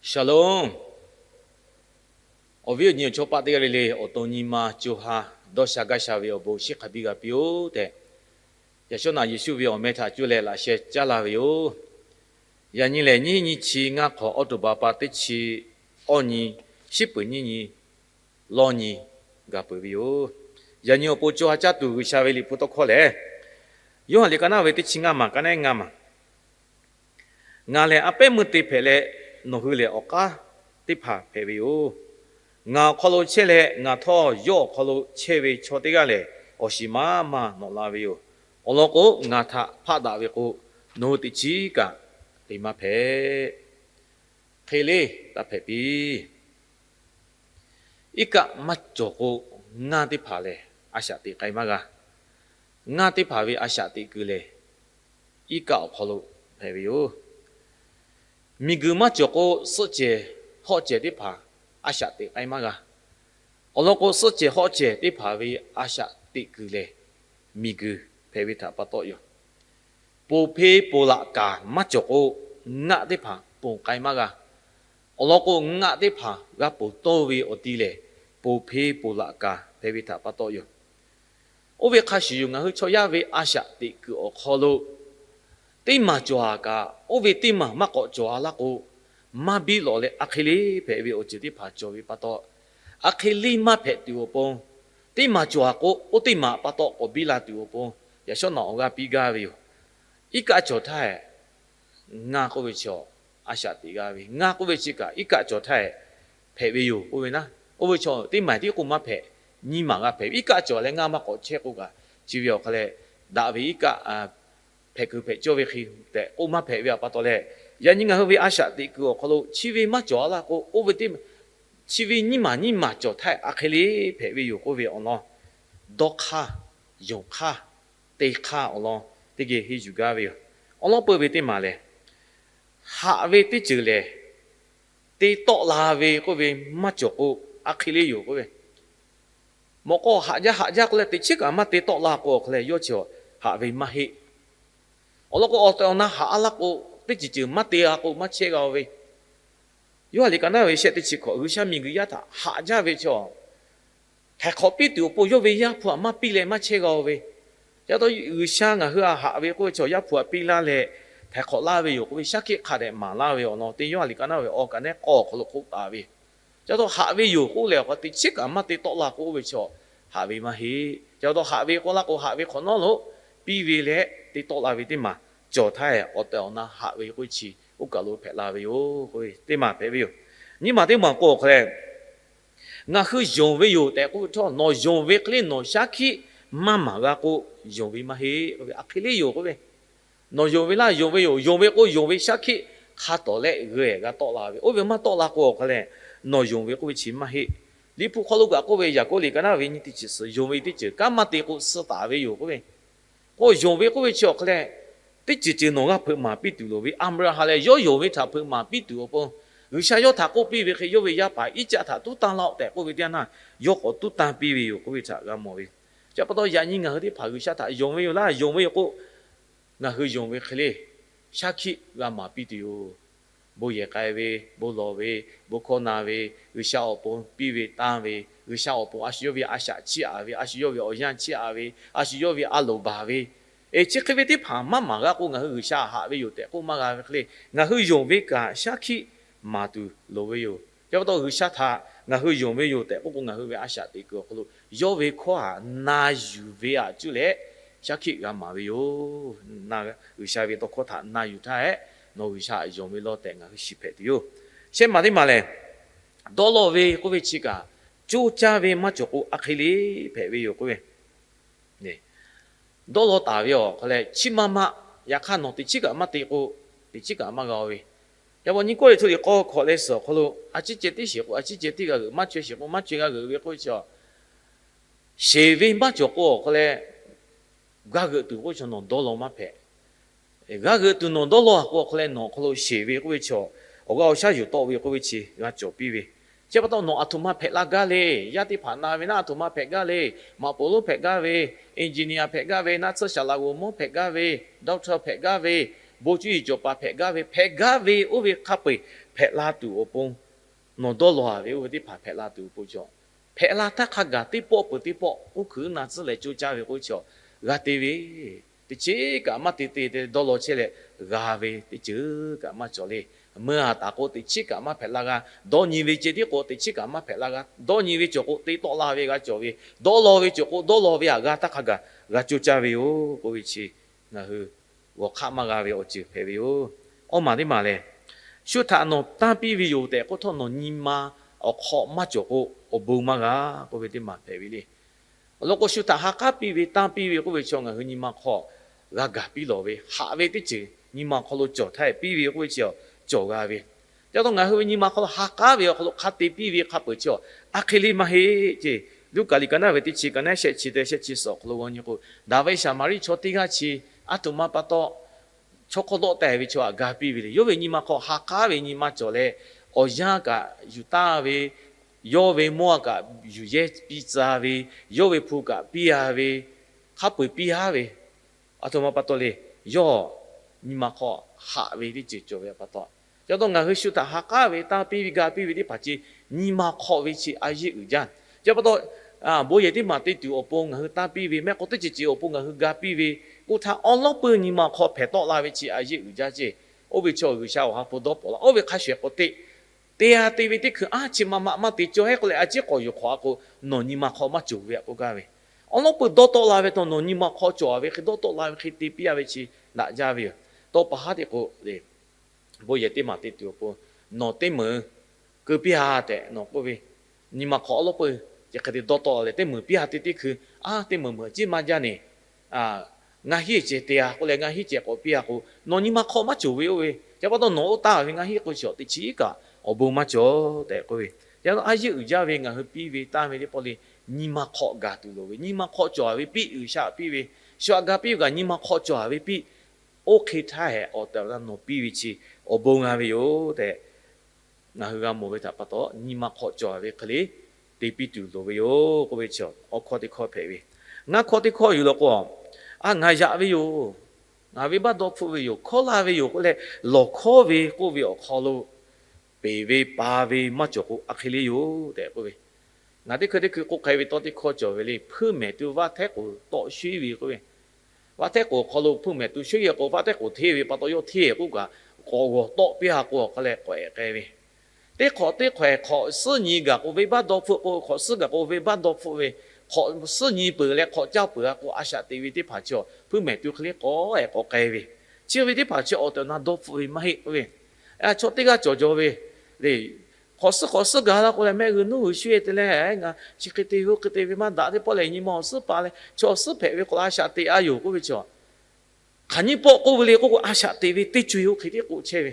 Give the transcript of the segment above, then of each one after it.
Shalom. Awˬ viˉ awˬ nyi awˬ chawˇ paˆ teˇ g'aˇ le le, awˬ to nyi ma co ha dawˇ sha gaˇ sha ve awˬ bon shiˉ hk'a biˇ g'a piˇ-oˆ tehꞈ, yaꞈ shawˉ naꞈ Yeˍsuˆ ve awˬ meh htaꞈ cuˇ leh laꞈ sheh caˉ laˇ ve yoˬ. Yaꞈ nyi lehˬ, nyiˇ hinˉ nyiˇ chi ngaˇ hk'awꞈ, October pa teˇ chi awˇ nyi, shiˉ peuˍ nyiˇ nyi lawˇ nyi gaˬ peuˬ ve yoˬ. Yaꞈ nyi awˬ pon co ha caˇ tuˬ G'uiˬsha ve Liꞈ hpu tawˇ hkawˇ lehˬ, Yoˇhanˬ liꞈ ka naˉ ve teˇ chi ngaˇ maˬ ka neˉ ngaˇ maˬ, Ngaˬ lehˬ a pehˉ meuˇ te hpehꞈ leh, nawˬ hui lehˬ awˬ k'aˉ teˇ hpaˍ hpehꞈ ve yoˬ. Ngaˬ awˬ hk'aw lo chehˇ leh ngaˬ htawˇ yawˇ awˬ hk'aw lo chehˇ ve chaw teˇ g'aˇ lehˬ, awˬ shiˍ maˇ maˇ nawꞈ la ve yoˬ. Awˬ lawn k'o, ngaˬ htaꞈ hpaˆ daꞈ ve k'o, nawˬ hui teꞈ chiˉ kaꞈ te maˇ hpehꞈ. Hk'e le, taˇ hpehꞈ piˇ. Iˉ kaˆ maˇ cawˬ k'o, ngaˇ teˇ hpaˍ lehˬ a shaꞈ teꞈ k'ai maˇ g'a. Ngaˇ teˇ hpaˍ ve a shaꞈ teꞈ kuiˬ lehˬ, iˉ kaˆ awˬ hk'aw lo hpehꞈ ve yoˬ. Miˬguiˬ maˇ cawˬ k'o, suhˆ cehˬ hawˆ cehˬ teˇ hpaˍ a shaꞈ teꞈ k'ai maˇ g'a. Awˬ lawn k'o, suhˆ cehˬ hawˆ cehˬ teˇ hpaˍ ve a shaꞈ teꞈ kuiˬ lehˬ, miˬguiˬ hpehꞈ ve htaꞈ pa taw yoˬ. Ponˬ hpe ponˬ laꞈ kaˍ maˇ cawˬ k'o, ngaˆ teˇ hpaˍ ponˬ k'ai maˇ g'a. Awˬ lawn k'o, ngaˆ teˇ hpaˍ g'a ponˬ tawˇ ve awˬ ti lehˬ, ponˬ hpe ponˬ laꞈ kaˍ hpehꞈ ve htaꞈ pa taw yoˬ. Oˇ ve hk'a shuˍ yoˬ, ngaˬ hui chaw yaˇ ve a shaꞈ teꞈ kuiˬ awˬ hk'aw lo teˇ maˬ cawˬ-a kaꞈ, oˇ ve teˇ maˬ maˇ k'awꞈ cawˬ-a laˇ k'o, maˇ biˇ lawꞈ leh a hk'e le hpehꞈ ve awˬ ceuˬ teˇ hpaˍ cawˬ ve pa taw, a hk'e le maˇ hpehꞈ tuˬ awˬ pon, teˇ maˬ cawˬ-a k'o, oˇ teˇ maˬ pa taw k'awꞈ biˇ la tuˬ awˬ pon, yaꞈ shawˉ naꞈ awˬ g'aˇ piˇ gaˇ ve yoˬ. Iˉ kaˆ cawˬ htaˇ, ngaˇ k'oˆ ve chi a shaꞈ teꞈ g'a ve, ngaˇ k'oˆ ve chi kaꞈ iˉ kaˆ cawˬ htaˇ hpehꞈ ve yoˬ k'oˆ ve naˉ, oˇ ve chaw teˇ maˬ tiˉ k'o maˇ hpehꞈ, nyiˇ maˬ g'a hpehꞈ ve. Iˉ kaˆ cawˬ leh ngaˇ maˇ k'awꞈ chehˇ k'oˆ kaꞈ, chi ve awˬ hk'a leh daꞈ ve iˉ kaˆ hpehꞈ kuiˬ hpehꞈ cawˇ ve hk'e tehꞈ k'oˆ maˇ hpehꞈ ve pa taw leh, yaꞈ nyi ngaˬ hui ve a shaꞈ teꞈ kuiˬ awˬ hk'aw lo chi ve maˇ cawˬ-a laˇ k'o, oˇ ve teˇ, chi ve nyiˇ maˬ nyiˇ maˬ cawˬ htaˇ a hk'e le hpehꞈ ve yoˬ k'oˆ ve awˬ lawn, dawˇ hk'aˇ, yonˍ hk'aˇ, te hk'aˇ awˬ lawn teˇ geh henˇ yuˬ gaˇ ve yoˬ. Awˬ lawn peuˬ ve teˇ maˬ lehˬ, haꞈ ve teˇ ceuˬ lehˬ, te tawˆ la ve k'oˆ ve maˇ cawˬ k'o, a hk'e le yoˬ k'oˆ ve. Mawꞈ k'aw haꞈ jaˇ haꞈ jaˇ k'oˆ leh teꞈ chiˉ kaꞈ maˇ te tawˆ la k'o, awˬ hk'a leh yawˇ chi haꞈ ve maˇ heˆ. Awˬ lawn k'o, awˬ tehˬ awˬ na haꞈ-a laˇ k'o, teˇ ceuˬ ceuˬ maˇ te-a k'o maˇ chehˇ g'a-o ve. Yoˇhanˬ liꞈ ka naˉ ve shehˆ teˇ chi hkawꞈ, G'uiˬsha miˬguiˬ yaˇ htaꞈ haꞈ jaˇ ve chi, htaiˍ hk'awꞈ piˇ tuˬ awˬ pon yawˇ ve Yaˇ hpu htaꞈ maˇ piˇ leh maˇ chehˇ g'a-o ve. Ca taw G'uiˬsha ngaˬ hui htaꞈ haꞈ ve k'oˆ ve chi, Yaˇ hpu htaꞈ piˇ laˇ leh htaiˍ hk'awꞈ laˇ ve yoˬ k'oˆ ve, shaˉ hkiˆ hk'a dehꞈ maˍ laˇ ve awˬ lawn teˇ Yoˇhanˬ liꞈ ka naˉ ve awˬ ka neˉ k'awˇ awˬ hk'aw lo k'oˆ taˍ ve. Ca taw haꞈ ve yoˬ k'oˆ leh awˬ hk'a teꞈ chiˉ kaꞈ maˇ te tawˆ la k'o, oˇ ve chi haꞈ ve maˇ heˆ. Ca taw haꞈ ve k'oˆ laˇ k'o, haꞈ ve hk'awꞈ nawˉ lo piˇ ve leh te tawˆ la ve teˇ maˬ cawˬ htaˇ, awˬ tehˬ awˬ na haꞈ ve k'oˆ ve chi oˇ kaˬ lo hpehꞈ la ve yoˬ k'oˆ ve teˇ maˬ hpehꞈ ve yoˬ. Nyiˇ maˬ teˇ maˬ k'o awˬ hk'a leh, ngaˬ hui yonˍ ve yoˬ tehꞈ k'oˆ ve htawˇ, nawˬ yonˍ ve hk'e le nawˬ shaˉ hkiˆ maˇ maˍ g'a k'o, yonˍ ve maˇ heˆ k'oˆ ve, a hk'e le yoˬ k'oˆ ve. Nawˬ yonˍ ve laˇ, yonˍ ve yoˬ, yonˍ ve k'o yonˍ ve shaˉ hkiˆ hk'a tawˍ leh g'uiˬ g'a tawˆ la ve. Oˇ ve maˇ tawˆ la k'o awˬ hk'a leh, nawˬ yonˍ ve k'oˆ ve chi maˇ heˆ. Liꞈ hpu hk'aw lo kaꞈ k'oˆ ve, Yaˍkoˆ liꞈ ka naˉ ve nyiˇ teˇ chi suhˍ, yonˍ ve teˇ ceuˬ kanˉ maˇ te k'o suh taˍ ve yoˬ k'oˆ ve. K'o yonˍ ve k'oˆ ve chi awˬ hk'a leh, teˇ ceuˬ ceuˬ nawˬ g'a hpeuꞈ maˍ piˇ tuˬ loˍ ve, Aˍbraˍhanˍ lehˬ yawˇ yonˍ ve htaꞈ hpeuꞈ maˍ piˇ tuˬ awˬ pon, G'uiˬsha yawˇ htaꞈ k'oˆ piˇ ve hk'e, yawˇ ve yaˇ paˍ Iˉcaˆ htaꞈ tuˉ tanˇ laˇ-oˆ tehꞈ k'oˆ ve teˇ yanˇ, yawˇ k'awꞈ tuˉ tanˇ piˇ ve yoˬ k'oˆ ve htaꞈ g'a mawˬ ve. Chi pa taw yaꞈ nyi ngaˬ hui teˇ hpaˍ G'uiˬsha htaꞈ yonˍ ve yoˬ laˇ, yonˍ ve yoˬ k'o, ngaˬ hui yonˍ ve hk'e le shaˉ hkiˆ g'a maˍ piˇ tuˬ yoˬ. Bon yehˬ k'ai ve, bon lawˬ ve, bon hkawˇ na ve, G'uiˬsha awˬ pon piˇ ve tanˇ ve, G'uiˬsha awˬ pon a shu yawˇ ve a shaꞈ chiˇ aꞈ ve, a shu yawˇ ve awˬ yanˇ chiˇ aꞈ ve, a shu yawˇ ve a loˍ baˬ ve, eˬ chi hk'e ve teˇ hpaˍ maˇ maˍ g'a k'o, ngaˬ hui G'uiˬsha haꞈ ve yoˬ tehꞈ k'oˆ maˇ g'a ve hk'e le, ngaˬ hui yonˍ ve kaꞈ shaˉ hkiˆ maˍ tuˬ loˍ ve yoˬ. Chi pa taw G'uiˬsha htaꞈ ngaˬ hui yonˍ ve yoˬ tehꞈ k'oˆ k'o, ngaˬ hui ve a shaꞈ teꞈ kuiˬ awˬ hk'aw lo yawˇ ve hkawˇ htaꞈ na yuˬ ve htaꞈ cuˇ leh shaˉ hkiˆ g'a maˍ ve yoˬ. G'uiˬsha ve tawˇ hkawˇ htaꞈ na yuˬ htaˇ hehꞈ, nawˬ G'uiˬsha htaꞈ yonˍ ve law tehꞈ ngaˬ hui shiˍ hpehꞈ tuˬ yoˬ. Shehˆ maˬ teˇ maˬ lehˬ, dawˇ law ve k'oˆ ve chi kaꞈ, coˇ caˇ ve maˇ cawˬ k'o a hk'e le hpehꞈ ve yoˬ k'oˆ ve. Dawˇ law taˍ ve awˬ hk'a leh chiˇ maˇ maˇ, yaꞈ hk'aˇ nawˬ teꞈ chiˉ kaꞈ maˇ te k'o, teꞈ chiˉ kaꞈ maˇ g'a-o ve. Yaꞈ pa nyi kawˇ eˬ hto liꞈ k'awˇ hkawꞈ leh suhˍ awˬ hk'aw lo, a ciˉ ceh tiˉ sheˍ k'o a ciˉ ceh tiˉ g'a g'euꞈ, maˇ chaweh sheˍ k'o maˇ chaweh g'a g'euꞈ ve k'oˆ ve chi, sheˍ ve maˇ cawˬ k'o awˬ hk'a leh, g'a g'euꞈ tuˬ k'oˆ ve chi nawˬ dawˇ law maˇ hpehꞈ. G'a g'euꞈ tuˬ nawˬ dawˇ law k'o awˬ hk'a leh nawˬ awˬ hk'aw lo sheˍ ve k'oˆ ve chi, awˬ g'aˇ awˬ shaˉ yuˬ tawˆ ve k'oˆ ve chi g'a cawˬ piˇ ve. Chi pa taw nawˬ aˬ htoꞈ ma hpehꞈ la gaˇ le. Yaˇ teˇ hpaˍ na ve naˉ aˬ htoꞈ ma hpehꞈ gaˇ le. Maꞈ poˍ lonˉ hpehꞈ gaˇ ve, engineer hpehꞈ gaˇ ve, naˆ tsuhˇ saˍ laꞈ g'oˍ mvuhˇ hpehꞈ gaˇ ve, doctor hpehꞈ gaˇ ve, bon cuˇ yiˍ cawˬ paˍ hpehꞈ gaˇ ve, hpehꞈ gaˇ ve oˇ ve hk'a peu-eˬ hpehꞈ la tuˬ awˬ pon, nawˬ dawˇ law-a ve oˇ ve teˇ hpaˍ hpehꞈ la tuˬ awˬ pon cawˬ. Hpehꞈ la htaˇ hk'a gaˬ teˇ pawˆ peuˬ teˇ pawˆ uˉ hkuiˉ na tcuhˉ leh coˇ caˇ ve k'oˆ ve chi g'a te ve, teˇ cheˉ kaꞈ maˇ te te te dawˇ law chehˇ leh g'a ve teˇ ceuˬ kaꞈ maˇ cawˬ le. Meuˇ a taˍ k'o teꞈ chiˉ kaꞈ maˇ hpehꞈ la g'a. Dawˇ nyi ve ceh tiˉ k'o teꞈ chiˉ kaꞈ maˇ hpehꞈ la g'a. Dawˇ nyi ve cawˬ k'o te tawˆ la ve g'a cawˬ ve, dawˇ law ve cawˬ k'o dawˇ law ve htaꞈ g'a htaˇ hk'a gaˬ g'a coˇ caˇ ve yoˬ k'oˆ ve chi ngaˬ hui g'awˬ hk'aˆ maˇ g'a ve awˬ ceuˬ hpehꞈ ve yoˬ. Awˇ maˬ teˇ maˬ lehˬ, shu htaꞈ nawˬ tanˇ piˇ ve yoˬ tehꞈ k'oˆ htawˇ nawˬ nyi ma awˬ hk'aw maˇ cawˬ k'o, awˬ bon maˇ g'a k'oˆ ve teˇ maˬ hpehꞈ ve le. Awˬ lawn k'o, shu htaꞈ ha k'aˉ piˇ ve tanˇ piˇ ve k'oˆ ve chi ngaˬ hui nyi ma hk'aw g'a gaˬ piˇ lawˬ ve, haꞈ ve teˇ ceuˬ nyi ma awˬ hk'aw lo cawˬ htaˇ piˇ ve k'oˆ ve chi cawˬ g'a ve. Chi pa taw ngaˬ hui ve nyi ma hk'aw lo ha k'aˉ ve awˬ hk'aw lo hk'a te piˇ ve hk'a peu-eˬ chi a hk'e le maˇ heˆ ce. Luˉkaꞈ liꞈ ka naˉ ve teˇ chi ka naˉ shehˆ chi te shehˆ chi suhˍ awˬ hk'aw lo g'aw nyi k'o, daꞈ ve Saˍmaˍriˆ chaw teˇ g'aˇ chi aˬ htoꞈ ma pa taw chaw hk'awˇ dawˆ taˍ ve chaw htaꞈ ga piˇ ve le. Yawˇ ve nyi ma hk'aw ha k'aˉ ve nyi ma cawˬ leh, awˬ yanˇ kaꞈ yuˬ taˍ ve, yawˇ ve mawˇ kaꞈ yuˬ yehˇ piˇ tcuh ve, yawˇ ve hpu kaꞈ piˇ-a ve, hk'a peu-eˬ piˇ-a ve, aˬ htoꞈ ma pa taw le, yawˇ nyi ma hk'aw haꞈ ve teˇ ceuˬ cawˬ ve pa taw. Chi pa taw ngaˬ hui shu htaꞈ ha k'aˉ ve tanˇ piˇ ve ga piˇ ve teˇ hpaˍ chi nyi ma hk'aw ve chi a yeˇ uiˍ jaˇ. Chi pa taw, bon yehˬ teˇ maˬ te tuˬ awˬ pon ngaˬ hui tanˇ piˇ ve, mehˆ k'o teˇ ceuˬ ceuˬ awˬ pon ngaˬ hui ga piˇ ve, k'oˆ htaˇ awˉ lawˉ peuˇ nyi ma hk'aw hpehꞈ tawˆ la ve chi a yeˇ uiˍ jaˇ ce. Oˇ ve chaw G'uiˬsha awˬ ha hpu dawˇ pawˍ laˇ. Oˇ ve hk'a shuˍ k'o teꞈ te-a te ve teˇ hkui aˉ chi ma ma maˇ te cawˇ heˆ k'oˆ leh a ciˉ k'awꞈ yuˬ hk'awꞈ-a k'o, nawˬ nyi ma hk'aw maˇ cawˬ ve aꞈ k'oˆ gaˇ ve, awˉ lawˉ peuˇ dawˇ tawˆ la ve taw nawˬ nyi ma hk'aw cawˬ-a ve hk'e dawˇ tawˆ la ve hk'e te piˇ-a ve chi daꞈ jaˇ ve yoˬ. Tawˇ pa haˉ teˇ k'o, bon yehˬ teˇ maˬ te tuˬ awˬ pon nawˬ teˇ meunˍ keu piˇ-a tehꞈ nawˬ k'oˆ ve, nyi ma hk'aw awˉ lawˉ peuˇ chi hk'e te dawˇ tawˆ la leh teˇ meunˍ piˇ-a te teˇ hkui, aˉ teˇ meunˍ meunˍ ciˉ maˇ jaˇ ne, ngaˇ hinˉ ceh te-a k'oˆ leh ngaˇ hinˉ ceh k'awꞈ piˇ-a k'o, nawˬ nyi ma hk'aw maˇ cawˬ ve oˇ ve, chi pa taw nawˬ oˇ taˍ ve ngaˇ hinˉ k'o chi teꞈ chiˉ kaꞈ awˬ bon maˇ cawˬ tehꞈ k'oˆ ve. Chi pa taw a yeˇ uiˍ jaˇ ve ngaˬ hui piˇ ve tanˇ ve teˇ pawˆ le, nyi ma hk'aw gaˬ tuˬ loˍ ve, nyi ma hk'aw cawˬ-a ve piˇ, G'uiˬsha piˇ ve, shu htaꞈ ga piˇ ve kaꞈ nyi ma hk'aw cawˬ-a ve piˇ, oˇ hk'e htaˇ hehꞈ awˬ tehˬ awˬ na nawˬ piˇ ve chi awˬ bon g'a ve yoˬ tehꞈ, ngaˬ hui g'a mawˬ ve htaꞈ pa taw nyi ma hk'aw cawˬ-a ve hk'e le te piˇ tuˬ loˍ ve yoˬ k'oˆ ve chi awˬ hkawˇ teˇ hkawˇ hpehꞈ ve. Ngaˇ hkawˇ teˇ hkawˇ yuˬ lawˬ k'o, a ngaˬ yaꞈ ve yoˬ, ngaˬ venˇbaˆ dawˇ hpfuhˆ ve yoˬ, hkawˉ la ve yoˬ k'oˆ leh, lawˬ hkawˉ ve k'oˆ ve awˬ hk'aw lo peˬ ve pa ve maˇ cawˬ k'o a hk'e le yoˬ tehꞈ k'oˆ ve. Ngaˬ teˇ hkui teˇ hkui k'oˆ k'ai ve tawˇ teˇ hkawˇ cawˬ ve le, hpuiˇ mehˍ tu vaˇ htehˉ k'oˍ tawˆ shuiˉ ve k'oˆ ve, vaˇ htehˉ k'oˍ awˬ hk'aw lo hpuiˇ mehˍ tu shuiˉ ve k'o, vaˇ htehˉ k'oˍ hteˇ ve pa taw yawˇ hteˇ k'oˆ kaꞈ, k'awꞈ g'awˬ tawˆ piˇ-a k'o awˬ hk'a leh k'awꞈ ehˍ k'ai ve. Teˇ hk'awꞈ teˇ hk'awꞈ hk'awꞈ suhˉ nyi gaˬ k'o venˇbaˆ dawˇ hpfuhˆ k'o, hk'awꞈ suhˉ gaˬ k'o venˇbaˆ dawˇ hpfuhˆ ve, hk'awꞈ suhˉ nyi peuˬ leh hk'awꞈ caˇ peuˬ-a k'o a shaꞈ teꞈ ve teˇ hpaˍ chi hpuiˇ mehˍ tu hk'e le k'awꞈ ehˍ k'awꞈ k'ai ve. Chi ve teˇ hpaˍ chi awˬ tehˬ awˬ na dawˇ hpfuhˆ ve maˇ heˆ k'oˆ ve. Chaw teˇ g'aˇ cawˬ jaw ve le, hk'awꞈ suhˉ k'awꞈ suhˉ gaˬ la k'o leh mehˆ g'uiˬ nuˇ g'uiˬ shueˇ te leh, ngaˬ chi hk'e te ve oˇ hk'e te ve maˇ daꞈ teˇ pawˆ lehˬ nyi ma awˬ suhˉ pa leh chaw awˬ suhˉ hpehꞈ ve k'o a shaꞈ teꞈ-a yoˬ k'oˆ ve chi hk'aˬ nyiˇ pawˆ k'oˆ ve le k'oˆ k'o, a shaꞈ teꞈ ve teˇ co-e oˇ hk'e tiˉ k'oˆ chehˇ ve.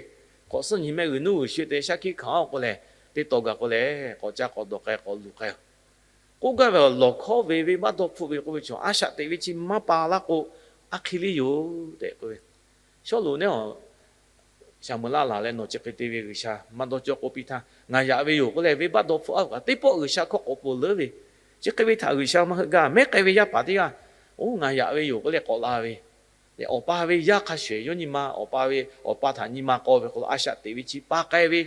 Hk'awꞈ suhˉ nyi mehˆ g'uiˬ nuˇ g'uiˬ shueˇ te shaˉ hkiˆ hkanˍ-a k'oˆ leh, teˇ taw gaˬ k'oˆ leh k'awꞈ caˇ k'awꞈ dawˬ k'ai k'awꞈ luˬ k'ai-a. K'oˆ gaˇ ve awˬ lawˬ hkawˉ ve venˇbaˆ dawˇ hpfuhˆ ve k'oˆ ve chi a shaꞈ teꞈ ve chi maˇ pa laˇ k'o, a hk'e le yoˬ tehꞈ k'oˆ ve. Sawˉluꞈ neˉ awˬ Saˍmo-eˍlaˆ laˬ leh nawˬ chi hk'e te ve G'uiˬsha maˇ dawˇ cawˇ k'oˆ piˇ htaˇ, ngaˬ yaꞈ ve yoˬ k'oˆ leh venˇbaˆ dawˇ hpfuhˆ-a kaꞈ teˇ pawˆ G'uiˬsha hkawˇ k'awꞈ poˬ leuˉ ve. Chi hk'e ve htaꞈ G'uiˬsha maˇ heuˆ gaˇ, mehˉ k'ai ve yaˇ paˍ teˇ g'aˇ, oˇ ngaˬ yaꞈ ve yoˬ k'oˆ leh k'awꞈ la ve. Awˬ pa ve yaˇ hk'a shuˍ yawˇ nyi ma, awˬ pa ve, awˬ pa htaꞈ nyi ma k'aw ve hk'aw lo a shaꞈ teꞈ ve chi pa k'ai ve.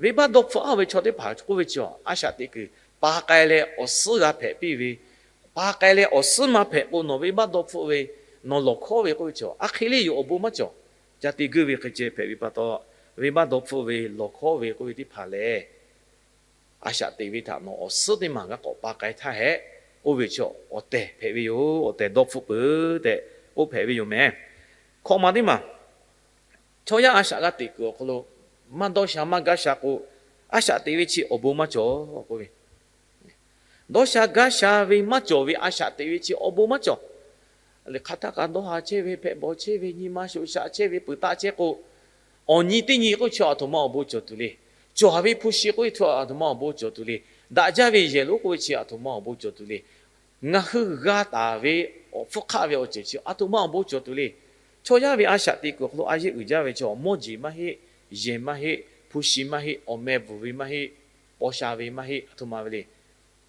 Venˇbaˆ dawˇ hpfuhˆ-a ve chaw teˇ hpaˍ k'oˆ ve chi a shaꞈ teꞈ kuiˬ pa k'ai leh awˬ suhˉ g'a hpehꞈ piˇ ve, pa k'ai leh awˬ suhˉ maˇ hpehꞈ k'o nawˬ venˇbaˆ dawˇ hpfuhˆ ve, nawˬ lawˬ hkawˉ ve k'oˆ ve chi a hk'e le yoˬ, awˬ bon maˇ cawˬ. Ca te guˇ ve hk'e ceh hpehꞈ ve pa taw, venˇbaˆ dawˇ hpfuhˆ ve, lawˬ hkawˉ ve k'oˆ ve teˇ hpaˍ lehˬ, a shaꞈ teꞈ ve htaꞈ nawˬ awˬ suhˉ teˇ maˬ g'a k'awꞈ pa k'ai htaˇ hehꞈ, oˇ ve chi awˬ tehˬ hpehꞈ ve yoˬ. Awˬ tehˬ dawˇ hpfuhˆ peuˬ tehꞈ k'oˆ hpehꞈ ve yoˬ mehˍ. Hkawꞈ ma teˇ maˬ, chaw yaˇ a shaꞈ g'a teꞈ kuiˬ awˬ hk'aw lo maˇ dawˇ sha maˇ gaˇ sha k'o, a shaꞈ teꞈ ve chi awˬ bon maˇ cawˬ k'oˆ ve. Dawˇ sha gaˇ sha ve maˇ cawˬ ve a shaꞈ teꞈ ve chi awˬ bon maˇ cawˬ. Hk'aˬ htaˇ kaꞈ dawˇ ha chehˇ ve, hpehꞈ bawˬ chehˇ ve, nyi ma shoꞈ shaꞈ chehˇ ve, peuˬ taˆ chehˇ k'o, awˬ nyi teˇ nyi k'oˆ ve chi aˬ htoꞈ ma awˬ bon cawˬ tuˬ le. Cawˬ ve hpu shi k'oˆ ve htaꞈ aˬ htoꞈ ma awˬ bon cawˬ tuˬ le. Daꞈ jaˇ ve yehˬ lonˉ k'oˆ ve chi aˬ htoꞈ ma awˬ bon cawˬ tuˬ le. Ngaˬ hui g'a taˍ ve awˬ hpfuhˇ hk'aˆ ve awˬ ceuˬ chi aˬ htoꞈ ma awˬ bon cawˬ tuˬ le. Chaw yaˇ ve a shaꞈ teꞈ kuiˬ awˬ hk'aw lo a yeˆ uiˍ jaˇ ve chi mawˇ jeˬ maˇ heˆ, yehˬ maˇ heˆ, hpu shi maˇ heˆ, awˬ meh bvuhˬ ve maˇ heˆ, paw sha ve maˇ heˆ, aˬ htoꞈ ma ve le.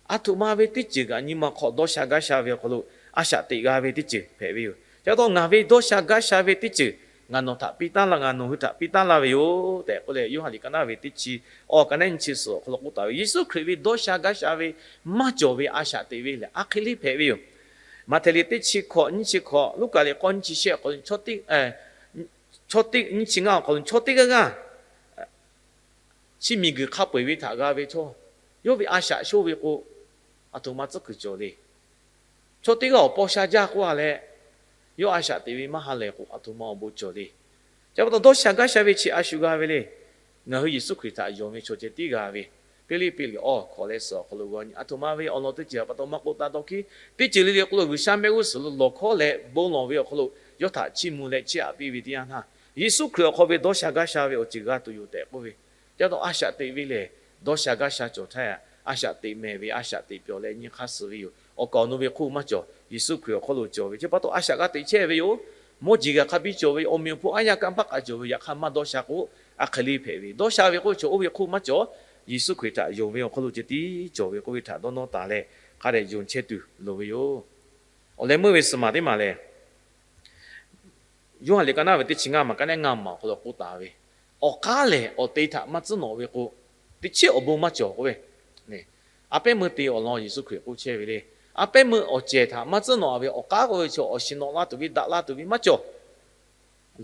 Aˬ htoꞈ ma ve teˇ ceuˬ kaꞈ nyi ma hk'aw dawˇ sha gaˇ sha ve awˬ hk'aw lo a shaꞈ teꞈ g'a ve teˇ ceuˬ hpehꞈ ve yoˬ. Ca taw ngaˬ ve dawˇ sha gaˇ sha ve teˇ ceuˬ ngaˬ nawˬ htaꞈ piˇ taˉ laˇ, ngaˬ nawˬ hui htaꞈ piˇ taˉ laˇ ve yoˬ tehꞈ k'oˆ leh, Yoˇhanˬ liꞈ ka naˉ ve teˇ chi awˬ ka naˉ nyiˇ chi suhˍ awˬ hk'aw lo k'oˆ taˍ ve, Yeˍsuˆ Hkriꞈ ve dawˇ sha gaˇ sha ve maˇ cawˬ ve a shaꞈ teꞈ ve lehˬ, a hk'e le hpehꞈ ve yoˬ. Maꞈhtehˍ liꞈ teˇ chi hkawꞈ nyiˇ chi hkawꞈ, Luˉkaꞈ liꞈ k'awˇ nyiˇ chi shehˆ awˬ hk'aw lo, chaw teˇ, chaw teˇ nyiˇ chi ngaˇ awˬ hk'aw lo chaw teˇ g'aˇ g'aˇ chi miˬguiˬ hk'a peu-eˬ ve htaꞈ g'a ve htawˇ, yawˇ ve a shaꞈ shoˇ ve k'o, aˬ htoꞈ ma tcuhˉ kuiˬ cawˬ le. Chaw teˇ g'aˇ awˬ paw sha jaˇ k'oˆ a leh, yawˇ a shaꞈ teꞈ ve maˇ ha lehˬ k'o, aˬ htoꞈ ma awˬ bon cawˬ le. Chi pa taw dawˇ sha gaˇ sha ve chi a shu g'a ve le. Ngaˬ hui Yeˍsuˆ Hkriꞈ htaꞈ yonˍ ve chaw ceh tiˉ g'a ve, Hpiˇliˇpiˆ liꞈ awˬ hkawꞈ leh suhˍ awˬ hk'aw lo g'aw nyi, aˬ htoꞈ ma ve awˬ lawn teˇ ceuˬ pa taw maˇ k'oˆ taˇ dawˇ hkiˉ. Teˇ ceuˬ le le k'o lo, G'uiˬsha mehˆ g'uˇ suhˍ lo lawˬ hkawˉ leh bon lawˬ ve awˬ hk'aw lo yawˇ htaꞈ chiˇ mvuh leh chiˇ aꞈ piˇ ve teˇ yanˇ htaˇ, Yeˍsuˆ Hkriꞈ awˬ hk'aw ve dawˇ sha gaˇ sha ve awˬ ceuˬ g'a tuˬ yoˬ tehꞈ k'oˆ ve. Ca taw a shaꞈ teꞈ ve lehˬ, dawˇ sha gaˇ sha cawˬ htaˇ, a shaꞈ teꞈ mehˍ ve, a shaꞈ teꞈ pyawˬ leh nyi hk'aˇ suh ve yoˬ. Awˬ kaˍ awˬ nu ve hk'oˆ maˇ cawˬ, Yeˍsuˆ Hkriꞈ awˬ hk'aw lo cawˬ ve. Chi pa taw a shaꞈ g'a teꞈ chehˇ ve yoˬ. Mawˇ jeˬ g'a hk'a biˇ cawˬ ve, awˬ meꞈ awˬ hponˇ aˉ yaˇ kaꞈ maˇ k'aꞈ cawˬ ve, yaꞈ hk'aˇ maˇ dawˇ sha k'o, a hk'e le hpehꞈ ve. Dawˇ sha ve k'oˆ ve chaw oˇ ve hk'oˆ maˇ cawˬ, Yeˍsuˆ Hkriꞈ htaꞈ yonˍ ve awˬ hk'aw lo ceh tiˉ cawˬ ve k'oˆ ve htaꞈ dawˇ nawˇ taˍ leh, hk'a dehꞈ yonˍ chehˇ tuˬ loˍ ve yoˬ. Awˬ leh meuˇ ve suhˍ maˬ teˇ maˬ lehˬ, Yoˇhanˬ liꞈ ka naˉ ve teˇ chi ngaˇ maˬ ka neˉ ngaˇ maˬ awˬ hk'aw lo k'oˆ taˍ ve, awˬ k'aˉ lehˬ awˬ te htaꞈ maˇ tcuhˉ nawꞈ ve k'o, teˇ chiˉ awˬ bon maˇ cawˬ k'oˆ ve. A pehˉ meuˇ te awˬ lawn Yeˍsuˆ Hkriꞈ k'oˆ chehˇ ve le. A pehˉ meuˇ awˬ cehˬ htaꞈ maˇ tcuhˉ nawꞈ ve awˬ k'aˉ k'oˆ ve chaw, awˬ shiˍ nawꞈ la tuˬ ve, daꞈ la tuˬ ve maˇ cawˬ.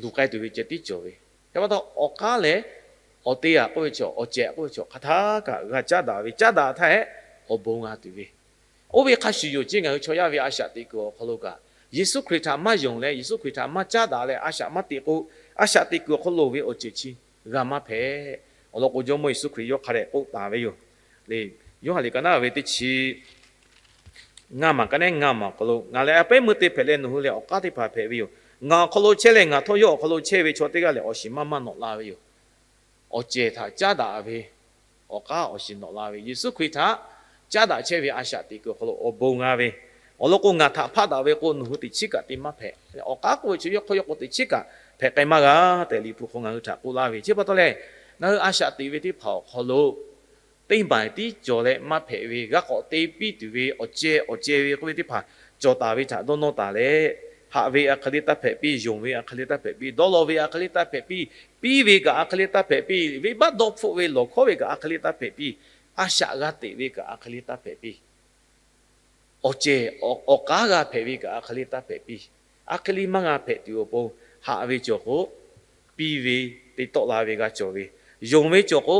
Luˬ k'ai tuˬ ve ceh tiˉ cawˬ ve. Chi pa taw awˬ k'aˉ lehˬ, awˬ te a k'oˆ ve chaw, awˬ cehˬ k'oˆ ve chaw hk'aˬ htaˇ kaꞈ g'a caˉ daꞈ ve, caˉ daꞈ htaˇ hehꞈ awˬ bon g'a tuˬ ve. Oˇ ve hk'a shuˍ yoˬ ceˇ, ngaˬ hui chaw yaˇ ve a shaꞈ teꞈ kuiˬ awˬ hk'aw lo kaꞈ, Yeˍsuˆ Hkriꞈ htaꞈ maˇ yonˍ leh, Yeˍsuˆ Hkriꞈ htaꞈ maˇ caˉ daꞈ leh a shaꞈ maˇ teꞈ k'o, a shaꞈ teꞈ kuiˬ awˬ hk'aw lo ve awˬ ceuˬ chi g'a maˇ hpehꞈ. Awˬ lawn k'o, Jawˇmawˇ Yeˍsuˆ Hkriꞈ yawˇ hk'a dehꞈ k'oˆ taˍ ve yoˬ. Yoˇhanˬ liꞈ ka naˉ ve teˇ chi ngaˇ maˬ ka neˉ ngaˇ maˬ awˬ hk'aw lo, Ngaˬ lehˬ a pehˉ meuˇ te hpehꞈ leh nawˬ hui lehˬ awˬ k'aˉ teˇ hpaˍ hpehꞈ ve yoˬ. Ngaˬ awˬ hk'aw lo chehˇ leh ngaˬ htawˇ yawˇ awˬ hk'aw lo chehˇ ve chaw teˇ g'aˇ lehˬ, awˬ shiˍ maˇ maˇ nawꞈ la ve yoˬ. Awˬ cehˬ htaꞈ caˉ daꞈ ve awˬ k'aˉ awˬ shiˍ nawꞈ la ve, Yeˍsuˆ Hkriꞈ htaꞈ caˉ daꞈ chehˇ ve a shaꞈ teꞈ kuiˬ awˬ hk'aw lo awˬ bon g'a ve. Awˬ lawn k'o, ngaˬ htaꞈ hpaˆ daꞈ ve k'o, nawˬ hui teꞈ chiˉ kaꞈ te maˇ hpehꞈ. Awˬ k'aˉ k'oˆ ve chi yawˇ hk'aw yawˇ k'o teꞈ chiˉ kaꞈ hpehꞈ k'ai maˇ g'a tehꞈ, Liꞈ hpu hk'aw ngaˬ hui htaꞈ k'oˆ laˇ ve. Chi pa taw lehˬ, ngaˬ hui a shaꞈ teꞈ ve teˇ hpaˍ awˬ hk'aw lo teˇ maˬ tiˉ cawˬ leh maˇ hpehꞈ ve, g'a k'awꞈ te piˇ tuˬ ve awˬ ceh awˬ ceh ve k'oˆ ve teˇ hpaˍ cawˬ taˍ ve htaꞈ dawˇ nawˇ taˍ leh, haꞈ ve a hk'e le taˇ hpehꞈ piˇ, yonˍ ve a hk'e le taˇ hpehꞈ piˇ, dawˇ law ve a hk'e le taˇ hpehꞈ piˇ, piˇ ve kaꞈ a hk'e le taˇ hpehꞈ piˇ, venˇbaˆ dawˇ hpfuhˆ ve lawˬ hkawˉ ve kaꞈ a hk'e le taˇ hpehꞈ piˇ, a shaꞈ g'a teꞈ ve kaꞈ a hk'e le taˇ hpehꞈ piˇ, awˬ cehˬ awˬ k'aˉ g'a hpehꞈ ve kaꞈ a hk'e le taˇ hpehꞈ piˇ, a hk'e le maˇ g'a hpehꞈ tuˬ awˬ pon, haꞈ ve cawˬ k'o, piˇ ve te tawˆ la ve g'a cawˬ ve, yonˍ ve cawˬ k'o,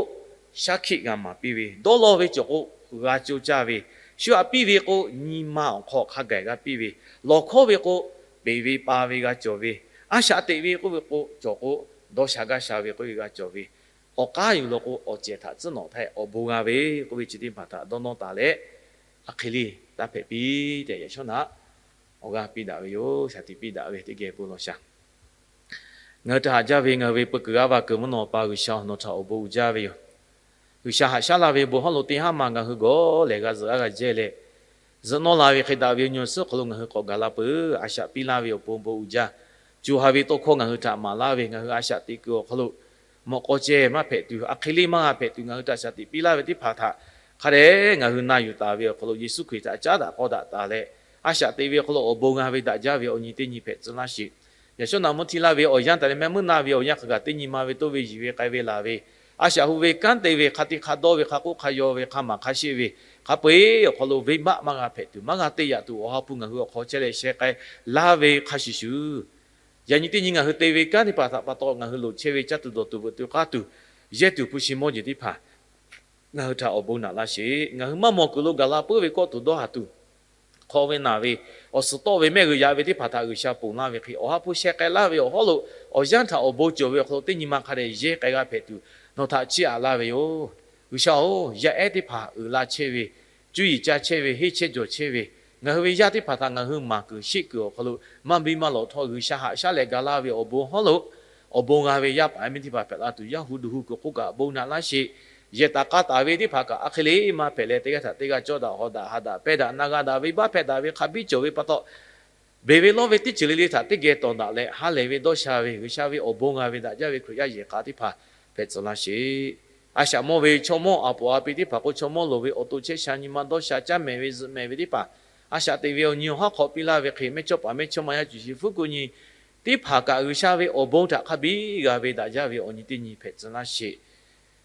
shaˉ hkiˆ g'a maˍ piˇ ve, dawˇ law ve cawˬ k'o, g'a co caˇ ve, shu aꞈ piˇ ve k'o, nyi ma awˬ hk'aw hk'a gaˬ g'a piˇ ve, lawˬ hkawˉ ve k'o, peˍ ve pa ve g'a cawˬ ve, a shaꞈ teꞈ ve k'oˆ ve k'o cawˬ k'o, dawˇ sha gaˇ sha ve k'oˆ ve g'a cawˬ ve, awˬ k'aˉ yuˬ law k'o awˬ cehˬ htaꞈ tcuhˉ nawꞈ htaˇ awˬ bon g'a ve k'oˆ ve chi teˇ hpaˍ htaꞈ dawˇ nawˇ taˍ leh, a hk'e le taˇ hpehꞈ piˇ tehꞈ yaꞈ shawˉ naꞈ awˬ g'aˇ piˇ daꞈ ve yoˬ. Shaˍ tiꞈ piˇ daꞈ ve teˇ geh bon lawˬ shaˍ. Ngaˬ hui htaꞈ haꞈ jaˇ ve ngaˬ hui ve peu kuiˬ g'aˇ va kuiˬ mvuhˇ naw pa G'uiˬsha, nawˬ htaꞈ awˬ bon uiˍ jaˇ ve yoˬ. G'uiˬsha haꞈ shaˉ laˇ ve bon hawˉ lo teˇ haˉ ma ngaˬ hui gawˬ lehˬ g'a zuhꞈ g'a g'a jehˇ leh, zuhꞈ nawˇ la ve hk'e daꞈ ve awˬ nyi awˬ suhˉ hk'aw lo ngaˬ hui k'awꞈ gaˬ la peuˬ. A shaꞈ piˇ laˇ ve awˬ pon bon uiˍ jaˇ. Co ha ve tawˇ hkawˇ ngaˬ hui htaꞈ maˍ laˇ ve, ngaˬ hui a shaꞈ teꞈ kuiˬ awˬ hk'aw lo mawꞈ k'aw ceh maˇ hpehꞈ tuˬ, a hk'e le maˇ g'a hpehꞈ tuˬ ngaˬ hui htaꞈ shaˍ tiꞈ piˇ laˇ ve teˇ hpaˍ htaꞈ hk'a dehꞈ ngaˬ hui na yuˬ taˍ ve awˬ hk'aw lo Yeˍsuˆ Hkriꞈ htaꞈ caˉ daꞈ k'aw daꞈ taˍ leh, a shaꞈ teꞈ ve awˬ hk'aw lo awˬ bon g'a ve daꞈ jaˇ ve awˬ nyi teˇ nyi hpehꞈ tcuh laˇ sheˍ. Yaꞈ shawˉ naꞈ mvuhˇ htiˇ laˇ ve awˬ yanˇ taˍ leh mehˆ meuˇ naˇ ve awˬ yanˇ hk'a gaˬ teˇ nyi ma ve toˇ ve yiˬ ve k'ai ve laˬ ve, a shaꞈ hu ve kanˉ te ve, hk'a te hk'a dawˇ ve, hk'a k'oˆ hk'a yaw ve, hk'a maˍ hk'a sheˆ ve, hk'a peu-eˬ awˬ hk'aw lo venˇbaˆ maˇ g'a hpehꞈ tuˬ, maˇ g'a te yaꞈ tuˬ, Awˬ ha hpu ngaˬ hui awˬ hk'aw chehˇ leh sheh k'ai laˇ ve hk'a shuˍ shuˍ, yaꞈ nyi teˇ nyi ngaˬ hui te ve kanˉ teˇ hpaˍ htaꞈ pa taw ngaˬ hui loˍ chehˇ ve caˇ tuˬ dawˬ tuˬ veuꞈ tuˬ k'aˇ tuˬ, yehˇ tuˬ hpu shi mawˇ jeˬ teˇ hpaˍ ngaˬ hui htaꞈ awˬ bon naꞈ laˇ sheˍ. Ngaˬ hui maˇ mawˬ kuiˬ lo gaˬ la puiˉ ve kawˆ tuˬ dawˇ haˍ tuˬ, hk'aw ve naˬ ve, awˬ suhˍ tawˆ ve mehˆ g'uiˬ yaꞈ ve teˇ hpaˍ htaꞈ G'uiˬsha ponˬ laˇ ve hk'e, Awˬ ha hpu sheh k'ai laˇ ve awˬ hawˉ lo awˬ yanˇ htaꞈ awˬ bon cawˬ ve awˬ hk'aw lo teˇ nyi ma hk'a dehꞈ yehˇ k'ai g'a hpehꞈ tuˬ nawˬ htaꞈ chiˇ aꞈ laˇ ve yoˬ. G'uiˬsha-oˬ, yaˇ ehˉ teˇ hpaˍ uiˍ la chehˇ ve, cuˇ yiˍ ca chehˇ ve, henˇ chehˇ jawˬ chehˇ ve, ngaˬ hui ve yaˇ teˇ hpaˍ htaꞈ ngaˬ hui maˍ kuiˬ sheˆ kuiˬ awˬ hk'aw lo maˇ biˇ maˇ lawꞈ htawˇ G'uiˬsha haꞈ shaˉ leh ga laˇ ve awˬ bon hawˉ lo awˬ bon g'a ve yaˇ paˍ yaˇ miˇ teˇ hpaˍ hpehꞈ la tuˬ, yaˇ hu duˬ hu kuiˬ k'oˆ kaꞈ bon naꞈ laˇ sheˍ. Yehˬ taˍ k'a taˍ ve teˇ hpaˍ kaꞈ a hk'e le maˇ hpehꞈ leh, teˇ g'aˇ htaꞈ teˇ g'aˇ cawˇ daꞈ haw daꞈ ha daꞈ pehˇ daꞈ na g'a daꞈ ve baˆ hpehꞈ daꞈ ve hk'a biˇ cawˬ ve pa taw, beˬ ve lawˇ ve teˇ ceuˬ le le htaꞈ teˇ geh tawˍ daꞈ leh, ha lehˬ ve dawˇ sha ve G'uiˬsha ve awˬ bon g'a ve daꞈ jaˇ ve Hkriꞈ yaˇ yehˬ k'a teˇ hpaˍ hpehꞈ tcuh laˇ sheˍ. A shaꞈ mawˇ ve chaw mawˇ a poˍ a pi teˇ hpaˍ k'o, chaw mawˇ loˍ ve awˬ to chehˇ sha nyi ma dawˇ sha caˇ mehˍ ve zuhꞈ mehˍ ve teˇ hpaˍ A shaꞈ teꞈ ve awˬ nyi awˬ haˉ hk'awꞈ piˇ laˇ ve hk'e, mehˇ chawˇ paˍ mehˇ chawˇ ma yaˇ cuˬ shiˍ fuˉ kuˬ nyi teˇ hpaˍ kaꞈ G'uiˬsha ve awˬ bon htaꞈ hk'a biˇ g'a ve daꞈ jaˇ ve awˬ nyi teˇ nyi hpehꞈ tcuh laˇ sheˍ.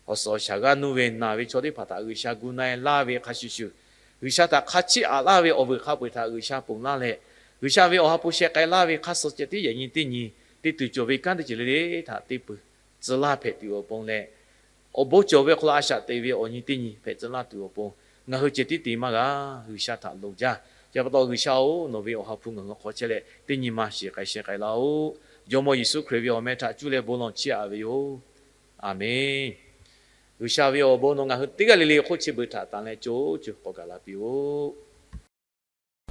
Awˬ suhˍ awˬ shaˍ g'aˇ nuˇ ve naˬ ve chaw teˇ hpaˍ htaꞈ G'uiˬsha gu na-e laˇ ve hk'a shuˍ shuˍ, G'uiˬsha htaꞈ hk'a chiˇ aꞈ laˇ ve awˬ vuiˬ hk'a peu-eˬ htaꞈ G'uiˬsha ponˬ laˇ leh, G'uiˬsha ve awˬ ha hpu sheh k'ai laˇ ve hk'a suh ceh tiˉ yaꞈ nyi teˇ nyi te tuˬ cawˬ ve kanˉ teˇ ceuˬ le le htaꞈ te peuˬ tcuh laˇ hpehꞈ tuˬ awˬ pon leh, awˬ bon cawˬ ve hk'aw lo a shaꞈ teꞈ ve awˬ nyi teˇ nyi hpehꞈ tcuh laˇ tuˬ awˬ pon, ngaˬ hui ceh tiˉ te maˇ g'a. G'uiˬsha htaꞈ loˍ jaˇ. Chi pa taw G'uiˬsha-oˬ, nawˬ ve awˬ ha hpu ngaˬ hui hk'aw chehˇ leh teˇ nyi ma shiˍ k'ai sheh k'ai laˇ-oˆ. Jawˇmawˇ Yeˍsuˆ Hkriꞈ ve awˬ meh htaꞈ cuˇ leh bon lawˬ chiˇ aꞈ ve yoˬ. Aˍmenˍ. G'uiˬsha ve awˬ bon nawˬ ngaˬ hui teˇ g'aˇ le le hk'oˆ chi beuꞈ htaꞈ tanˍ leh co co k'awꞈ gaˬ la piˇ-oˆ.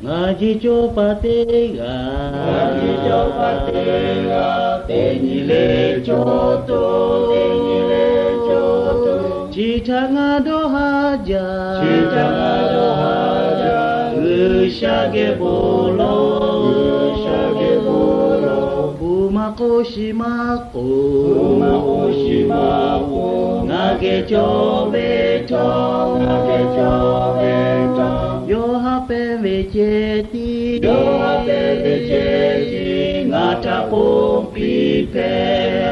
Ngaˬ jeˬ cawˇ pa teˇ g'aˇ, ngaˬ jeˬ cawˇ pa teˇ g'aˇ, teˇ nyi le co tuˬ, teˇ nyi le co tuˬ, chi htaꞈ ngaˬ dawˇ haˍ jaˇ, chi htaꞈ ngaˬ dawˇ haˍ jaˇ. G'uiˬsha geh bon lawˬ, G'uiˬsha geh bon lawˬ. Hpu maˇ k'oˆ, shi maˇ k'oˆ, hpu maˇ k'oˆ, shi maˇ k'oˆ, ngaˬ geh cawˇ ve htawˇ, ngaˬ geh cawˇ ve htawˇ, yawˇ haꞈ pehnˇ ve ceh tiˉ, yawˇ haꞈ pehnˇ ve ceh tiˉ ngaˬ htaꞈ ponˬ piˇ hpehꞈ.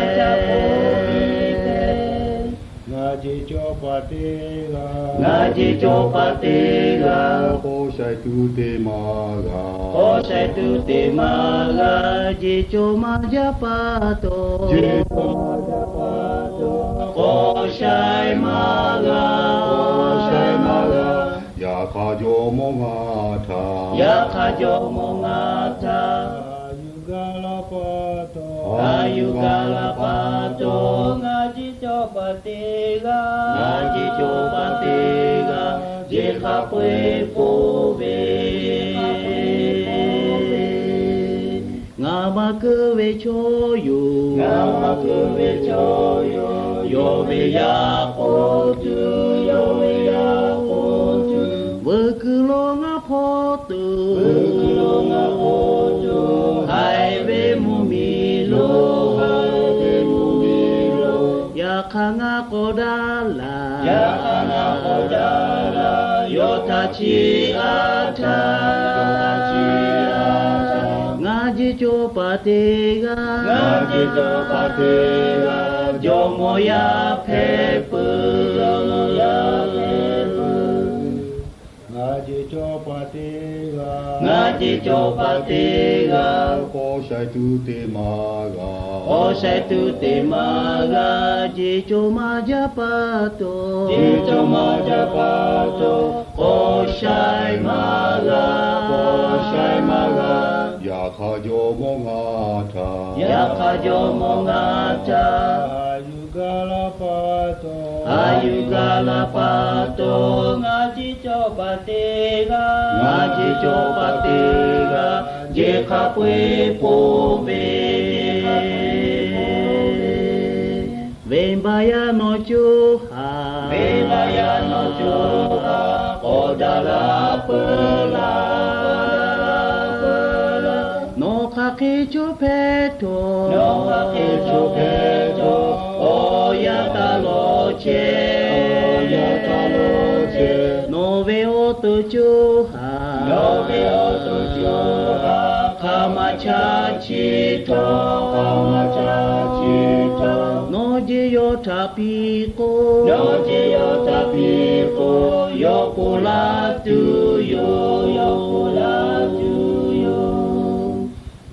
Ngaˬ jeˬ cawˇ pa teˇ g'aˇ, ngaˬ jeˬ cawˇ pa teˇ g'aˇ, k'awꞈ shaiˍ tuˬ te maˇ g'a, k'awꞈ shaiˍ tuˬ te maˇ g'a. Jeˬ cawˇ maˇ jaˇ pa taw, jeˬ cawˇ maˇ jaˇ pa taw, k'awꞈ shaiˍ maˇ g'a, k'awꞈ shaiˍ maˇ g'a. Yaꞈ hk'aˇ jawˇmawˇ ngaˬ htaꞈ, yaꞈ hk'aˇ jawˇmawˇ ngaˬ htaꞈ, a yuˬ gaˬ la pa taw, a yuˬ gaˬ la pa taw, ngaˬ jeˬ cawˇ pa teˇ g'aˇ, ngaˬ jeˬ cawˇ pa teˇ g'aˇ, jeˬ hk'a peu-eˬ ponˬ ve. Ngaˬ maˇ keu ve chaw yoˬ, ngaˬ maˇ keu ve chaw yoˬ. Yawˇ ve yaꞈ k'oˆ tuˬ, yawˇ ve yaꞈ k'oˆ tuˬ, veuꞈ kuiˬ lo ngaˬ hpawˇ tuˬ, veuꞈ kuiˬ lo ngaˬ hpawˇ tuˬ, haiˬ ve mvuhˇ miˬ lo, haiˬ ve mvuhˇ miˬ lo, yaꞈ hk'aˇ ngaˬ k'awꞈ daꞈ laˬ, yaꞈ hk'aˇ ngaˬ k'awꞈ daꞈ laˬ. Yawˇ htaꞈ chiˇ aꞈ htaˇ, ngaˬ jeˬ cawˇ pa teˇ g'aˇ, ngaˬ jeˬ cawˇ pa teˇ g'aˇ, jawˇmawˇ yaˇ hpehꞈ peuˬ, jawˇmawˇ yaˇ hpehꞈ peuˬ. Ngaˬ jeˬ cawˇ pa teˇ g'aˇ, ngaˬ jeˬ cawˇ pa teˇ g'aˇ, k'awꞈ shaiˍ tuˬ te maˇ g'a, k'awꞈ shaiˍ tuˬ te maˇ g'a. Jeˬ cawˇ maˇ jaˇ pa taw, jeˬ cawˇ maˇ jaˇ pa taw, k'awꞈ shaiˍ maˇ g'a, k'awꞈ shaiˍ maˇ g'a. Yaꞈ hk'aˇ jawˇmawˇ ngaˬ htaꞈ, yaꞈ hk'aˇ jawˇmawˇ ngaˬ htaꞈ, a yuˬ gaˬ la pa taw, a yuˬ gaˬ la pa taw, ngaˬ jeˬ cawˇ pa teˇ g'aˇ, ngaˬ jeˬ cawˇ pa teˇ g'aˇ, jeˬ hk'a peu-eˬ ponˬ ve. Venˇbaˆ yaˇ nawˬ co ha, venˇbaˆ yaˇ nawˬ co ha, k'awꞈ daꞈ la peuˬ laˇ. Nawˬ hk'aˬ hk'e chaw hpehꞈ htawˇ, nawˬ hk'aˬ hk'e chaw hpehꞈ htawˇ, awˬ yanˇ taˇ lawˬ chehˇ, awˬ yanˇ taˇ lawˬ chehˇ. Nawˬ ve awˬ to co ha, nawˬ ve awˬ to co ha, hk'aˬ ma chaˇ chi htawˇ, hk'aˬ ma chaˇ chi htawˇ, nawˬ jeˬ yawˇ htaꞈ piˇ k'o, nawˬ jeˬ yawˇ htaꞈ piˇ k'o, yawˇ ponˬ laˇ tuˬ yoˬ, yawˇ ponˬ laˇ tuˬ yoˬ.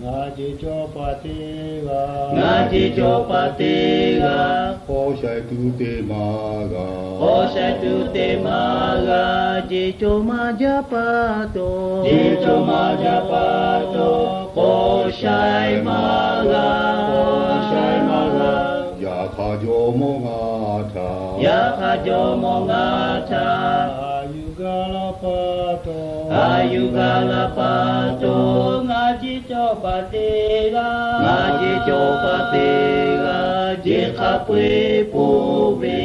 Ngaˬ jeˬ cawˇ pa teˇ g'aˇ, ngaˬ jeˬ cawˇ pa teˇ g'aˇ, k'awꞈ shaiˍ tuˬ te maˇ g'a, k'awꞈ shaiˍ tuˬ te maˇ g'a. Jeˬ cawˇ maˇ jaˇ pa taw, jeˬ cawˇ maˇ jaˇ pa taw, k'awꞈ shaiˍ maˇ g'a, k'awꞈ shaiˍ maˇ g'a. Yaꞈ hk'aˇ jawˇmawˇ ngaˬ htaꞈ, yaꞈ hk'aˇ jawˇmawˇ ngaˬ htaꞈ, a yuˬ gaˬ la pa taw, a yuˬ gaˬ la pa taw, ngaˬ jeˬ cawˇ pa teˇ g'aˇ, ngaˬ jeˬ cawˇ pa teˇ g'aˇ, jeˬ hk'a peu-eˬ ponˬ ve.